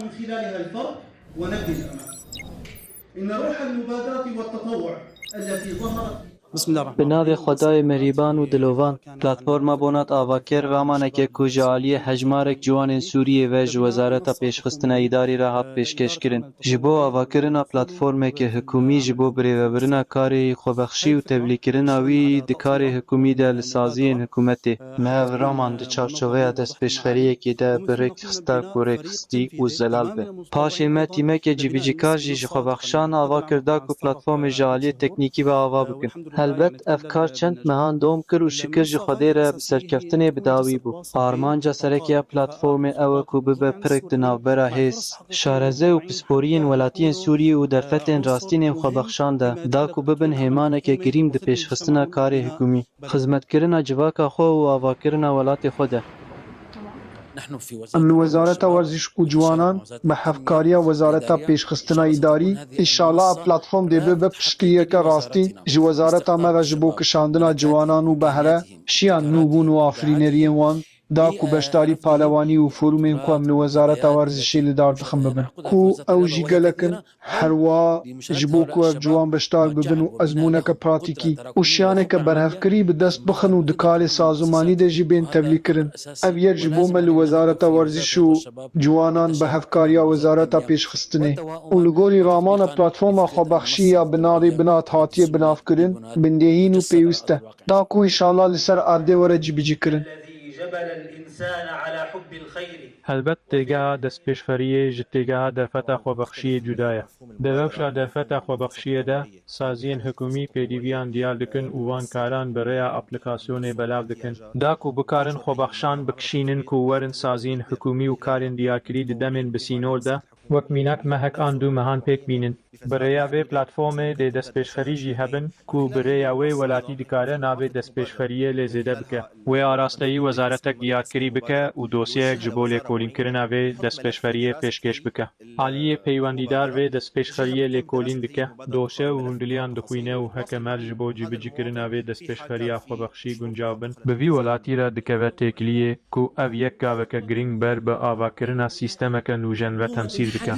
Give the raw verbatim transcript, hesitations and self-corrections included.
من خلالها الفرق ونبني الأمل. إن روح المبادرة والتطوع التي ظهرت Bi navê Xwedayê Mihriban û Dilovan, Platforma Bonat ava kir ramaneke ku ji aliyê hejmarek ciwanên Sûriyê ve ji Wezareta Pêşxistina Îdarî re hat pêşkêşkirin. Ji bo avakirina platformeke hikûmî ji bo birêvebirina karê xwebexşî û tevlîkirina wî di karê hikûmî de li saziyên hikûmetê, me ev raman di çarçoveya destpêşxeriyekê de bi rêk xista ku rêkxistî û zelal be. Paşê me tîmeke cîbicîkar jî ji xwebexşan ava kir da ku platformê ji aliyê teknîkî ve ava bikin. Helbet ev kar çend mehan dewam kir û şikir ji Xwedê re bi serkeftinê bi dawî bû. Armanca sereke ya platformê ew e ku bibe pirek di navbera hêz, şareze û pisporiyên welatiyên Sûriyê û derfetên rastînên xwebexşan de, da ku bibin hêmaneke girîng di pêşxistina karê hikûmî, xizmetkirina civaka xwe û avakirina welatê xwe de. Em li Wezareta Werzîş û Ciwanan bi hevkariya Wezareta Pêşxistina Îdarî, înşallah ev platform dê bibe piştgiriyeke rastî ji wezareta me re ji bo kişandina ciwanan û behre şiyan nûbûn û afirîneriyên wan, da ku beşdarî palewanî û forumên ku em li Wezareta Werzişê li dar dixin bibin. Ku ew jî gelek in, herwiha ji bo ku ev ciwan beşdar bibin û ezmûneke pratîkî û şiyaneke berhevkirî bi dest bixin û di karê sazûmanî de jî bên tevlîkirin. Ev yek ji bo me li Wezareta Werzîş û Ciwanan bi hevkariya Wezareta Pêşxistinê û li gorî ramana platforma xwebexşî ya bi navê Binat hatiye binavkirin, bindehîn û pêwîst e, da ku înşallah li ser erdê were cîbicîkirin. الذي جبل الإنسان على حب الخير. Helbet têgeha destpêşxeriyê ji têgeha derfeta xwebexşiyê cuda ye. Di rewşa derfeta xwebexşiyê de, saziyên hikûmî pêdîviyan diyar dikin û van karan bi rêya aplîkasyonê belav dikin, da ku bikarin xwebexşan bikişînin ku werin saziyên hikûmî û karên diyarkirî di demên bi sînor de, wek mînak mehek an du mehan pêk bînin. Bi rêya vê platformê dê destpêşxerî jî hebin ku bi rêya wê welatî dikare navê destpêşxeriyê lê zêde bike. Wê arasteyî wezaretek diyarkirî bike û dosyeyek ji bo lêkolînkirina vê destpêşxeriyê pêşkêş bike. Aliyê peywendîdar vê destpêşxeriyê lêkolîn dike, doşe û hundiliyan dixwîne û heke mer ji bo cîbicîkirina vê destpêşxeriya xwebexşî guncaw bin, bi vî welatî re dikeve têkiliyê ku ev yek gaveke girîng ber bi avakirina sîstemeke nûjen ve temsîl dike.